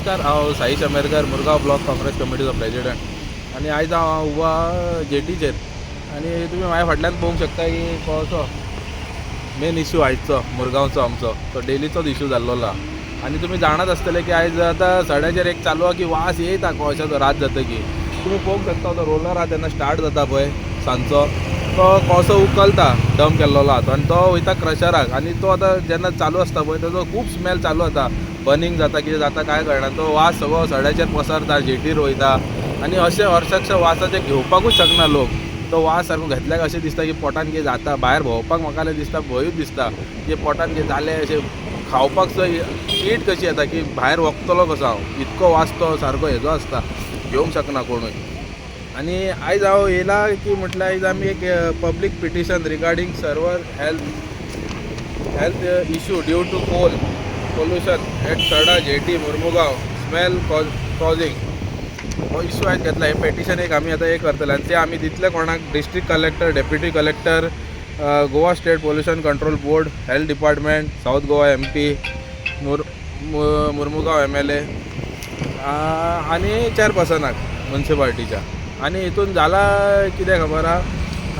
नमस्कार, हांव Saish आमेरकर, Murgaon block Congress कमिटीचो president आनी आयज हांव उबो आहा जेटीचेर आनी तुमी म्हाज्या फाटल्यान पळोवंक शकता की कसो मेन इशू आयचो मुरगांवचो आमचो तो डेलीचोच इशू जाल्लो आहा. आनी तुमी जाणात आसतले की आयज आतां सड्याचेर एक चालू आहा की वास येयता कोळशाचो रात जातकीर. तुमी पळोवंक शकता, तो रोलर आहा, तेन्ना स्टार्ट जाता पळय सांजचो, तो कोळसो उखलता डंप केल्लो आहा तो आनी तो वयता क्रशराक. आनी तो आतां जेन्ना चालू आसता पळय, तेजो खूब स्मेल चालू जाता, बर्निंग जाता, कितें जाता कांय कळना. तो वास सगळो सड्याचेर पसरता, जेटीर वयता आनी अशें अर्शक्ष वासाचें घेवपाकूच शकना लोक. तो वास सारको घेतल्याक अशें दिसता की पोटान कितें जाता. भायर भोंवपाक म्हाका जाल्यार दिसता, भंयूच दिसता की पोटान कितें जालें अशें. खावपाक सुद्दां कीट कशी येता की भायर वखतलो कसो हांव, इतको वास तो सारको हेजो आसता, घेवंक शकना कोणूय. आनी आयज हांव येयला की म्हटल्यार आयज आमी एक public petition regarding severe health issue due to coal pollution at Sada jetty, Mormugao, smell causing हो इशू आयज घेतला. हें पेटिशन एक आमी आतां हे करतले आनी ते आमी दितले कोणाक? District collector, deputy collector, Goa State Pollution Control Board, health department, South Goa MP, Mormugao MLA आनी चेअरपर्सनाक म्युन्सिपाल्टीच्या. आनी हितून जाला कितें खबर आहा,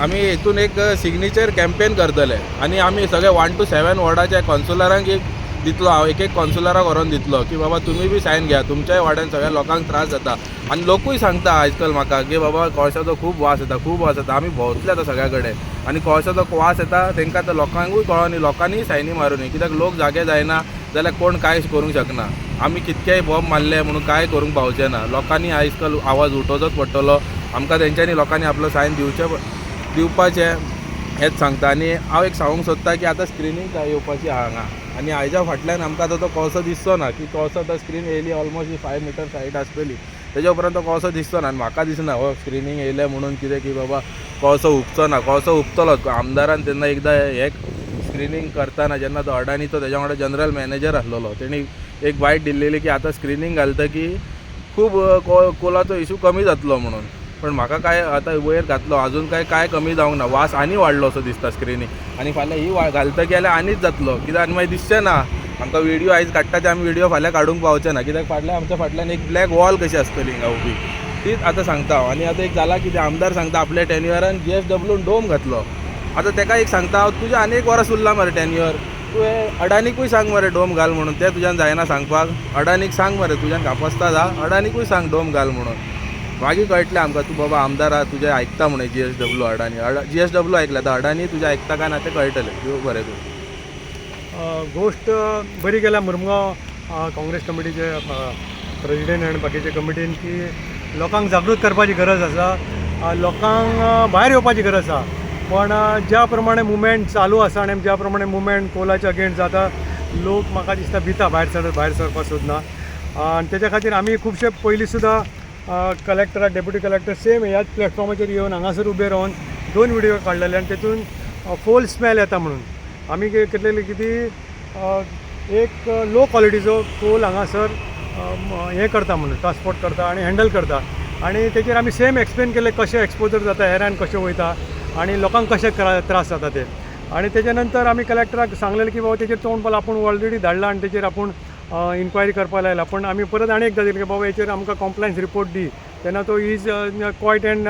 आमी हितून एक सिग्नेचर कॅम्पेन करतले आनी आमी सगळे 1 टू 7 वॉर्डाच्या कावन्सिलरांक एक दितलो. हांव एक एक कावन्सिलराक व्हरोन दितलो की बाबा, तुमी बी सायन घेया, तुमच्याय वाड्यान सगळ्या लोकांक त्रास जाता. आनी लोकूय सांगता आयज काल म्हाका की बाबा, कोळशाचो खूब वास येता, खूब वास येता. आमी भोंवतले आतां सगळ्या कडेन आनी कोळशाचो वास येता तांकां आतां लोकांकूय कळोनी, लोकांनीय सायनी मारूनी. कित्याक लोक जागे जायना जाल्यार कोण कांय करूंक शकना. आमी कितकेय बॉम्ब मारले म्हणून कांय करूंक पावचे ना. लोकांनी आयज काल आवाज उठोवचोच पडटलो आमकां. तेंच्यांनी लोकांनी आपलो सायन दिवचे, दिवपाचें हेंच सांगता. आनी हांव एक सांगूंक सोदता की आतां स्क्रिनींग येवपाची आहा हांगा आनी हाज्या फाटल्यान आमकां आतां तो कोळसो दिसचो ना, की कोळसो आतां स्क्रीन येयली, ऑलमोस्ट 5 मिटर सायड आसतली, तेज्या उपरांत तो कोळसो दिसचो ना. आनी म्हाका दिसना हो स्क्रिनींग येयलें म्हणून कितें की बाबा कोळसो हुपचो ना. कोळसो हुपतलोच. आमदारान तेन्ना एकदां हे स्क्रिनींग करतना, जेन्ना तो अडानीचो तेज्या वांगडा जनरल मॅनेजर आसलेलो, तेणी एक बायट दिल्लेली की आतां स्क्रिनींग घालता की खूब कोलाचो इशू कमी जातलो म्हणून. पण म्हाका काय आतां वयर घातलो, अजून काय काय कमी जावंक ना, वास आनी वाडलो असो दिसता स्क्रिनींग. आनी फाल्यां ही घालता गेल्यार आनीच जातलो, कित्याक आनी मागीर दिसचें ना आमकां. व्हिडियो आयज काडटा ते आमी व्हिडियो फाल्यां काडूंक पावचे ना, कित्याक फाटल्यान आमच्या फाटल्यान एक ब्लॅक वॉल कशी आसतली हिंगा उबी, तीच आतां सांगता हांव. आनी आतां एक जाला कितें, आमदार सांगता आपल्या टेन्युअरान जीएसडब्ल्यून डोम घातलो. आतां तेका एक सांगता हांव, तुजें आनी एक वर्स उरलां मरे टेन्युअर, तुवें अडानीकूय सांग मरे डोम घाल म्हणून. तें तुज्यान जायना सांगपाक, अडानीक सांग मरे. तुज्यान कापस्ता जा, अडानीकूय सांग डोम घाल म्हणून. मागीर कळटलें आमकां तूं बाबा आमदार आहा, तुजें आयकता म्हणून जीएसडब्ल्यू अडानी. जीएसडब्ल्यू आयकलें, आतां अडानी तुजें आयकता काय ना तें कळटलें. देव बरें करूं. गोश्ट बरी केल्या मुरमुगांव काँग्रेस कमिटीचे प्रेजिडेंट आनी बाकीचे कमिटीन की लोकांक जागृत करपाची गरज आसा, लोकांक भायर येवपाची गरज आसा. पण ज्या प्रमाणे मुवमेंट चालू आसा आनी ज्या प्रमाणे मुवमेंट कोलाच्या अगेन्स्ट जाता, लोक म्हाका दिसता भिता, भायर सरपाक सोदना. आनी तेच्या खातीर आमी खुबशे पयलीं सुद्दां कलेक्टराक, डेप्युटी कलेक्टर, सेम ह्याच प्लॅटफॉर्माचेर येवन हांगासर उबे रावन दोन व्हिडिओ काडलेले आनी तेतून फोल स्मेल येता म्हणून आमी केलेली की ती एक लो क्वॉलिटीचो कोल हांगासर हें करता म्हणून, ट्रान्सपोर्ट करता आनी हँडल करता. आनी तेचेर आमी सेम एक्सप्लेन केलें, कशें एक्सपोजर जाता, एरान कशें वयता आनी लोकांक कशें त्रास जाता ते. आनी तेच्या नंतर आमी कलेक्टराक सांगलेलें की बाबा, तेचेर तोंड पाल आपूण ऑलरेडी धाडला आनी तेचेर आपूण इन्क्वायरी करपाक लायला. पूण आमी परत आनी एकदां दिलें की बाबा, हेचेर आमकां कॉम्प्लायन्स रिपोर्ट दी. तेन्ना तो is quiet and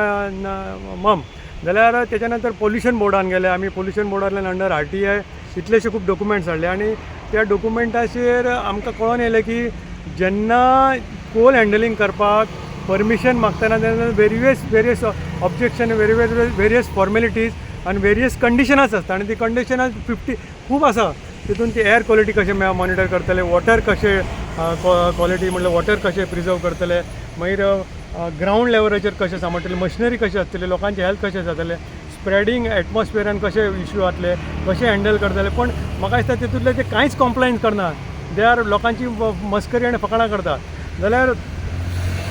मम. जाल्यार तेच्या नंतर पोल्युशन बोर्डान गेले आमी. पोल्युशन बोर्डांतल्यान अंडर आरटीआय इतलेशे खूब डॉक्युमेंट्स हाडले आनी त्या डॉक्युमेंटाचेर आमकां कळोन येयलें की जेन्ना कोल हँडलिंग करपाक परमिशन मागतना तेन्ना various objection, various formalities आनी वेरियस कंडिशनास आसता. आनी ती कंडिशनां 50 खूब आसा. तितून ती एअर क्वॉलिटी कशें मॉनिटर करतले, वॉटर कशें क्वॉलिटी म्हणल्यार वॉटर कशें प्रिजर्व करतले, मागीर ग्रावंड लेवलाचेर कशें सांबाळटले, मशिनरी कशें आसतली, लोकांचें हेल्थ कशें जातलें, स्प्रेडींग एटमॉस्फियरान कशें इश्यू जातले, कशें हँडल करतले. पूण म्हाका दिसता तितूंतले ते कांयच कॉम्प्लायन्स करना. They are लोकांची मस्करी आनी फकाणां करता. जाल्यार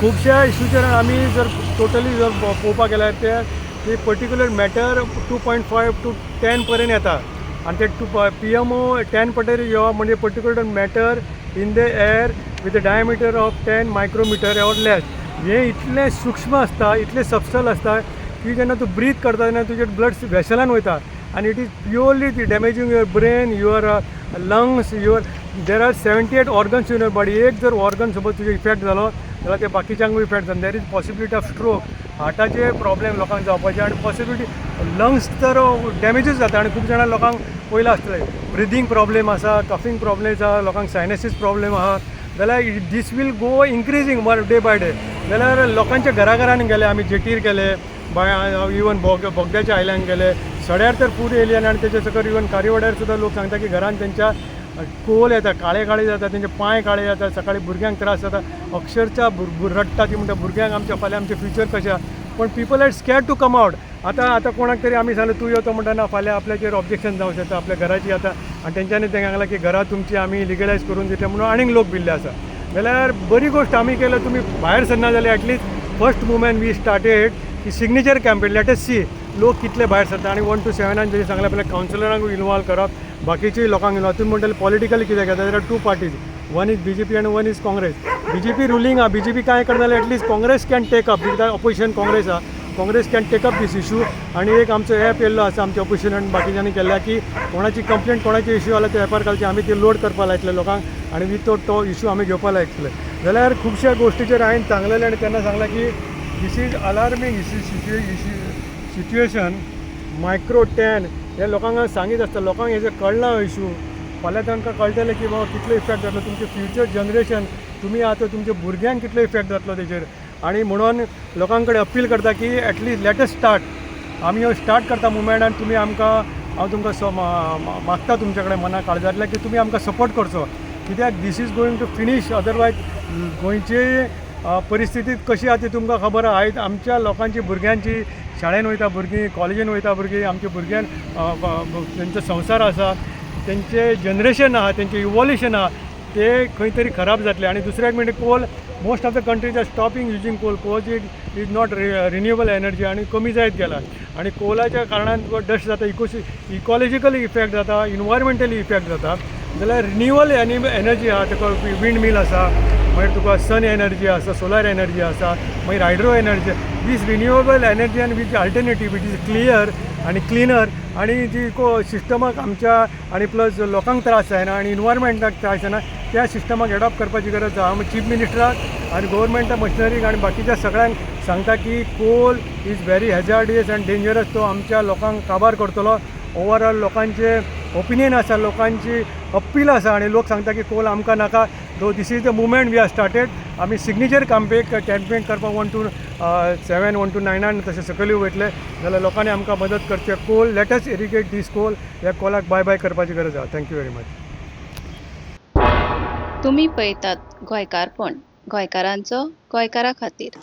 खुबश्या इशूचेर आमी जर टोटली जर पळोवपाक गेल्यार ते ती particular matter 2.5 to 10 पर्यंत येता. आनी ते टू पीएमओ 10 पटेर येवप म्हणजे particular matter in the air with a diameter of 10 micrometer or less. हें इतलें सूक्ष्म आसता, इतलें सबस्टल आसता की जेन्ना तूं ब्रीथ करता तेन्ना तुजे ब्लड वेसलान वयता आनी it is purely damaging your brain, your lungs, your There are 78 organs in your body. एक जर ऑर्गन सपोज तुजे इफेक्ट जालो जाल्यार ते बाकीच्यांकूय इफेक्ट जाता. There is possibility of stroke, हार्टाचे problem लोकांक जावपाचे आनी पॉसिबिलिटी लंग्स तर डॅमेजूच जाता. आनी खूब जाणां लोकांक पयलां आसतलें ब्रिदींग प्रॉब्लेम आसा, कफींग प्रॉब्लेम आसा, लोकांक सायनसीस प्रॉब्लेम आहा, जाल्यार this will go increasing day by day. जाल्यार लोकांच्या घरा घरान गेले आमी, जेटीर गेले, इवन बोगद्याच्या आयल्यान गेले, सड्यार तर पूर येयली. आनी तेच्या सकयल इवन खारीवाड्यार सुद्दां लोक सांगता की घरान तेंच्या कोल येता, काळे काळे जाता, तेंचे पांय काळे जाता, सकाळी भुरग्यांक त्रास जाता, अक्षरशः रडटा ती. म्हणटा भुरग्यांक आमच्या फाल्यां आमचें फ्युचर कशें आहा. पण people are scared to come out. आतां आतां कोणाक तरी आमी सांगलें तूं यो, तो म्हणटा ना, फाल्यां आपल्याचेर ऑब्जेक्शन जावं शकता, आपल्या घराची आतां. आनी तेंच्यांनी तेंका सांगलां की घरां तुमची आमी लिगलायज करून दितले म्हणून आनीक लोक भिल्ले आसा. जाल्यार बरी गोश्ट आमी केल्या, तुमी भायर सरना जाल्यार at least first movement we started की signature campaign. Let us see लोक कितले भायर सरता. आनी 1 टू 7नान जशें सांगलें, आपल्या कावन्सिलरांकूय इनवॉल्व करप, बाकीचेय लोकांक इनवॉल्व. तुमी म्हणटले पॉलिटिकली कितें घेता जाल्यार two parties, one is BJP आनी one is Congress. BJP ruling आहा, बीजेपी कांय करना जाल्यार at least Congress can take up, कित्याक ऑपोजिशन काँग्रेस आहा. Congress can take up this issue. आनी एक आमचो एप येयल्लो आसा आमच्या ऑपोजिशन आनी बाकीच्यांनी केल्ल्या की कोणाची कंप्लेन, कोणाची इश्यू जाल्यार ते एपार घालचे, आमी ती लोड करपाक लायतले लोकांक आनी विथ तो इश्यू आमी घेवपाक लायतले. जाल्यार खुबश्या गोश्टीचेर हांवें सांगलेलें आनी तेन्ना सांगलें की this is alarming situation. Micro 10 हे लोकांक सांगीत आसता. लोकांक हेजें कळना इशू. फाल्यां तांकां कळटलें की बाबा कितलो इफेक्ट जातलो तुमचें फ्युचर जनरेशन, तुमी आतां तुमच्या भुरग्यांक कितलो इफेक्ट जातलो तेजेर. आनी म्हणून लोकां कडेन अपील करता की at least let us start. आमी ह्यो स्टार्ट करता मुवमेंट आनी तुमी आमकां, हांव तुमकां मागता तुमच्या कडेन मना काळजांतल्यान की तुमी आमकां सपोर्ट करचो, कित्याक this is going to finish otherwise. गोंयची परिस्थिती कशी आहा ती तुमकां खबर आहा. आयज आमच्या लोकांची भुरग्यांची शाळेन वयता भुरगीं, कॉलेजीन वयता भुरगीं, आमच्या भुरग्यां तेंचो संवसार आसा, तेंचें जनरेशन आहा, तेंचें इवोल्युशन आहा, ते खंय तरी खराब जातले. आनी दुसरें एक म्हणजे coal, most of the countries are stopping using coal. Coal is not renewable energy आनी कमी जायत गेला. आनी कोलाच्या कारणान तुका डस्ट जाता, इकॉलॉजिकली इफेक्ट जाता, इनवायरमेंटली इफेक्ट जाता. जाल्यार रिन्युएबल एनर्जी आहा, तुका विंड मिल आसा, मागीर तुका सन एनर्जी आसा, सोलर एनर्जी आसा, मागीर hydro energy. These renewable energy आनी which alternative, it is clear आनी क्लिनर आनी जी इको सिस्टमाक आमच्या आनी प्लस लोकांक त्रास जायना आनी इनवायरमेंटाक त्रास जायना, त्या सिस्टमाक एडॉप्ट करपाची गरज आहा. हांव चीफ मिनिस्टराक आनी गोवोरमेंटा मशिनरीक आनी बाकीच्या सगळ्यांक सांगता की coal is very hazardous and dangerous. तो आमच्या लोकांक काबार करतलो. ओवरऑल लोकांचे ओपिनियन आसा, लोकांची अपील आसा आनी लोक सांगता की कोल आमकां नाका. Though this is the movement we are started. आमी सिग्नेचर कॅम्पेन करपाक 1 to 7, 1 to 9 तशें सकयल वयतले. जाल्यार लोकांनी आमकां मदत करची. Coal, let us eradicate this coal. ह्या कोलाक बाय बाय करपाची गरज आहा. Thank you very much. तुमी पळयतात गोंयकारपण, गोंयकारांचो गोंयकारा खातीर.